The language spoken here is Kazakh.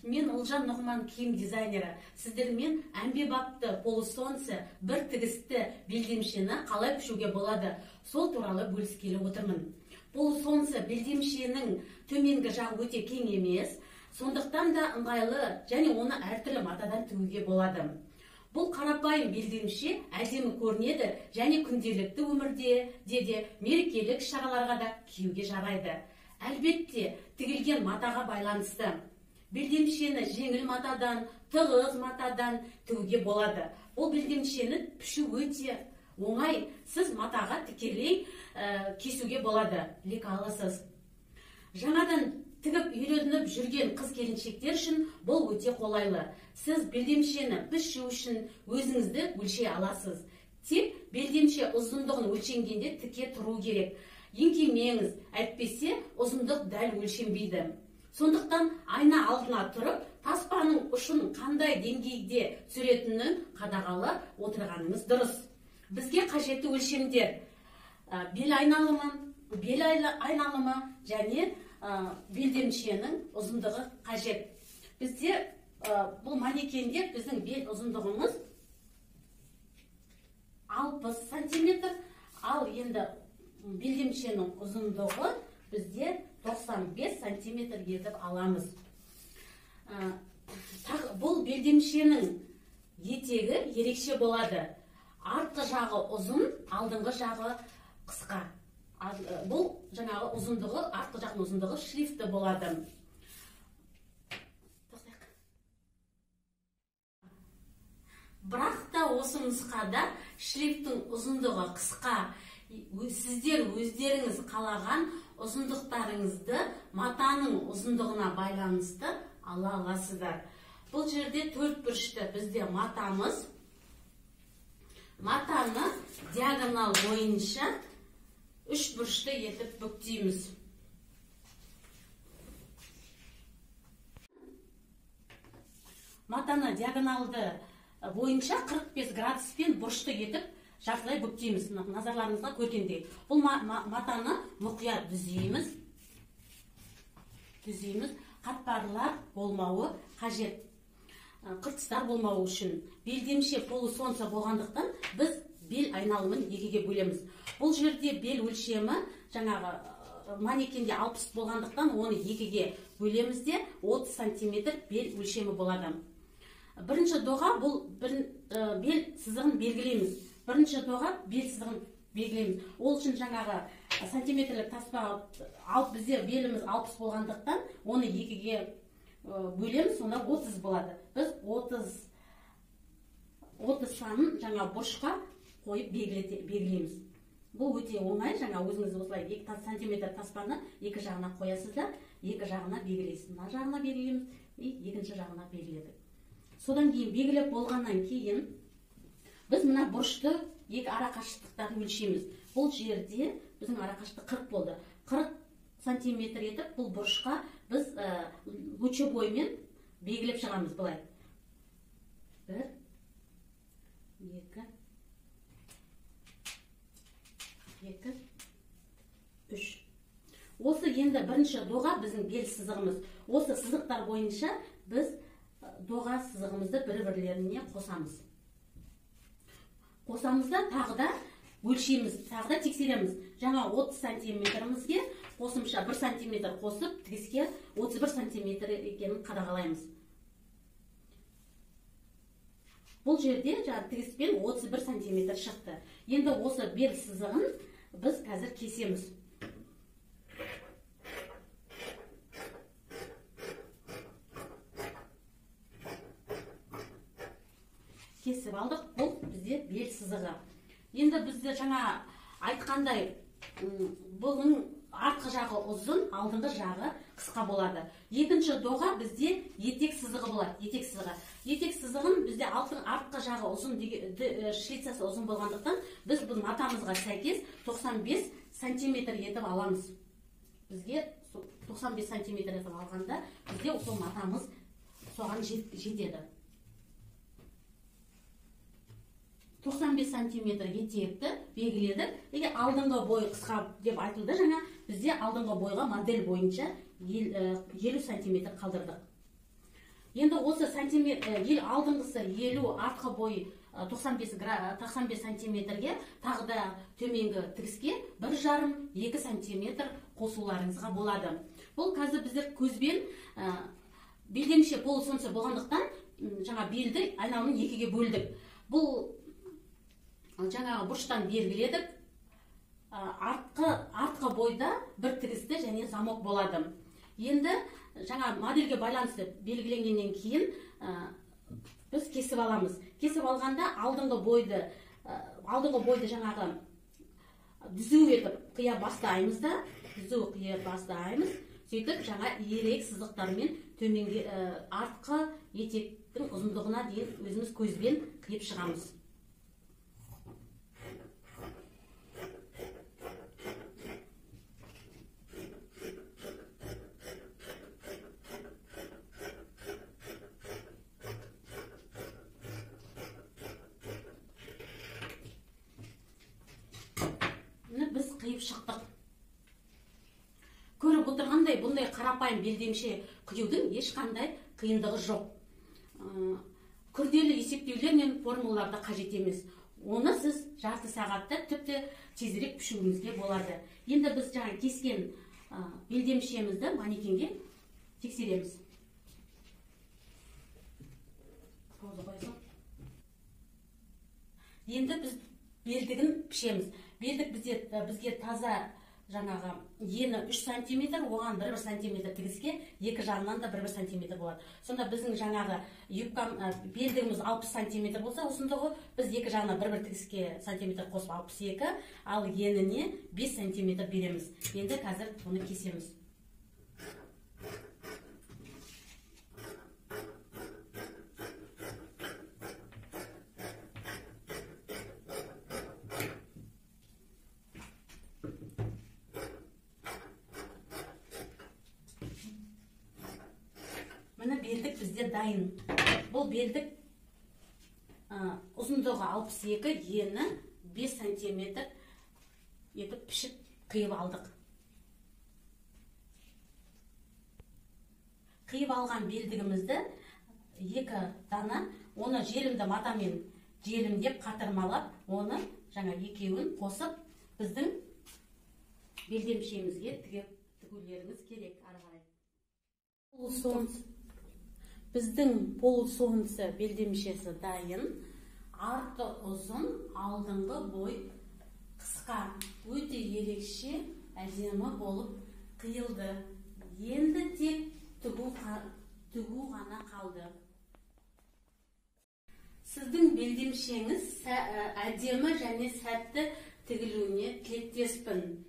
Мен Ұлжан Нұғман, киім дизайнері. Сіздермен әмбебапты полусолнце бір тігісті белдемшені қалай пішуге болады, сол туралы бөліскелі отырмын. Полусолнце белдемшенің төменгі жағы өте кең емес, сондықтан да ыңғайлы және оны әртүрлі матадан тігуге болады. Бұл қарапайым белдемше әдемі көрінеді және күнделікті өмірде де мерекелік шараларға да киюге жарайды. Әлбетте, тігілген матаға байланысты. Белдемшені жеңіл матадан, тығыз матадан тігуге болады. Бұл белдемшені пішу өте оңай, сіз матаға тікелей кесуге болады, лекалысыз. Жаңадан тігіп үйреніп жүрген қыз келіншектер үшін бұл өте қолайлы. Сіз белдемшені пішу үшін өзіңізді өлшей аласыз. Тек белдемше ұзындығын өлшенгенде тіке тұру керек. Еңкеймеңіз, әйтпесе ұзындық дәл өлшенбейді. Сондықтан айна алдына тұрып, таспаның ұшын қандай деңгейде түсіретінін қадағалап отырғаныңыз дұрыс. Бізге қажетті өлшемдер: бел айналымы және белдемшенің ұзындығы қажет. Бізде бұл манекенде біздің бел ұзындығымыз 60 сантиметр, ал енді белдемшенің ұзындығы бізде 95 сантиметр етіп аламыз. Бұл белдемшенің етегі ерекше болады. Артқы жағы ұзын, алдыңғы жағы қысқа. Бұл жаңағы ұзындығы, артқы жағының ұзындығы шрифті болады. Бірақ та осы нұсқада шрифтің ұзындығы қысқа. Сіздер өздеріңіз қалаған ұзындықтарыңызды матаның ұзындығына байланысты ала аласыздар. Бұл жерде төрт бұрышты бізде матамыз. Матаны диагонал бойынша үш бұрышты етіп бүктейміз. Матаны диагоналды бойынша 45 градуспен бұрышты етіп жартылай бүктейміз. Назарларыңызға көргендей. Бұл матаны мұқият түзейміз. Қатпарлар болмауы қажет. Қыртыстар болмауы үшін. Белдемше полусолнце болғандықтан біз бел айналымын екіге бөлеміз. Бұл жерде бел өлшемі жаңағы манекенде 60 болғандықтан оны екіге бөлеміз де 30 сантиметр бел өлшемі болады. Бірінші доға бұл бел сызығын белгілейміз. Бірінші доға бел сызығын белгілейміз. Ол үшін жаңағы сантиметрлік таспа алып, бізде беліміз 60 болғандықтан оны екіге бөлеміз, сонда 30 болады. Біз 30 санын жаңа бұрышқа қойып белгілейміз. Бұл өте оңай, жаңа өзіңіз осылай 2 сантиметр таспаны екі жағына қоясыз да, екі жағына белгілейсіз. Мына жағына белгілейміз, екінші жағына белгіледік. Содан кейін белгілеп болғаннан кейін біз мына бұрышты екі ара қашықтықтарын өлшейміз. Бұл жерде біздің ара қашықтық 40 болды. 40 сантиметр етіп бұл бұрышқа біз лучевоймен белгілеп шығамыз былай. 1 2 2 3. Осы енді бірінші доға біздің бел сызығымыз. Осы сызықтар бойынша біз доға сызығымызды бір-бірлеріне қосамыз. Қосамыз да тағы да өлшейміз, тағы да тексереміз. Жаңа 30 сантиметрімізге қосымша 1 сантиметр қосып, тігіске 31 сантиметр екенін қадағалаймыз. Бұл жерде жаңа тігіспен 31 сантиметр шықты. Енді осы бел сызығын біз қазір кесеміз. Кесіп алдық. Бұл бізде бел сызығы. Енді бізде жаңа айтқандай, бұның артқы жағы ұзын, алдыңғы жағы қысқа болады. Екінші доға бізде етек сызығы болады. Етек сызығы. Етек сызығын бізде артқы жағы ұзын, шлицасы ұзын болғандықтан біз бұл матамызға сәйкес 95 сантиметр етіп аламыз. Бізге 95 сантиметр етіп алғанда бізде сол матамыз соған жетеді. 95 сантиметр етекті белгіледік. Егер алдыңғы бой қысқа деп айтылды жаңа, бізде алдыңғы бойға модель бойынша 50 сантиметр қалдырдық. Енді осы сантиметр, ел алдыңғысы 50, артқы бойы 95 сантиметрге, тағы да төменгі тігіске 1,5-2 сантиметр қосуларыңызға болады. Бұл қазір біздер көзбен белдемше полусолнце болғандықтан жаңа белді айналымын екіге бөлдік. Бұл жаңағы бұрыштан белгіледік. Артқы бойда бір тігісті және замок болады. Енді жаңа модельге байланысты белгіленгеннен кейін біз кесіп аламыз. Кесіп алғанда алдыңғы бойды жаңағы түзу етіп қия бастаймыз да, түзу қия бастаймыз. Сөйтіп жаңа ирек сызықтармен төменге артқы етектің ұзындығына дейін өзіміз көзбен қиып шығамыз. Біз қиып шықтық. Көріп отырғандай, бұндай қарапайым белдемше қиюдың ешқандай қиындығы жоқ. Күрделі есептеулер мен формулалар да қажет емес. Оны сіз жарты сағатта тіпті тезірек пішуіңізге болады. Енді біз жаңа кескен белдемшемізді манекенге тексереміз. Енді біз белдігін пішеміз. Белдік бізге таза жаңағы ені 3 сантиметр, оған 1-1 сантиметр тігіске, екі жағынан да 1-1 сантиметр болады. Сонда біздің жаңағы юбкам, белдігіміз 60 сантиметр болса, ұзындығы біз екі жағына 1-1 тігіске сантиметр қосып 62, ал еніне 5 сантиметр береміз. Енді қазір бұны кесеміз. Міне белдік бізде дайын. Бұл белдік ұзындығы 62, ені 5 сантиметр етіп пішіп қиып алдық. Қиып алған белдігімізді 2 дана, оны желімді матамен желімдеп қатырмалап, оны жаңа екеуін қосып біздің белдемшемізге тігулеріңіз керек ары қарай. Біздің полусолнце белдемшесі дайын. Арты ұзын, алдыңғы бой қысқа. Өте ерекше әдемі болып қиылды. Енді тек тігу ғана қалды. Сіздің белдемшеңіз әдемі және сәтті тігілуіне тілектеспін.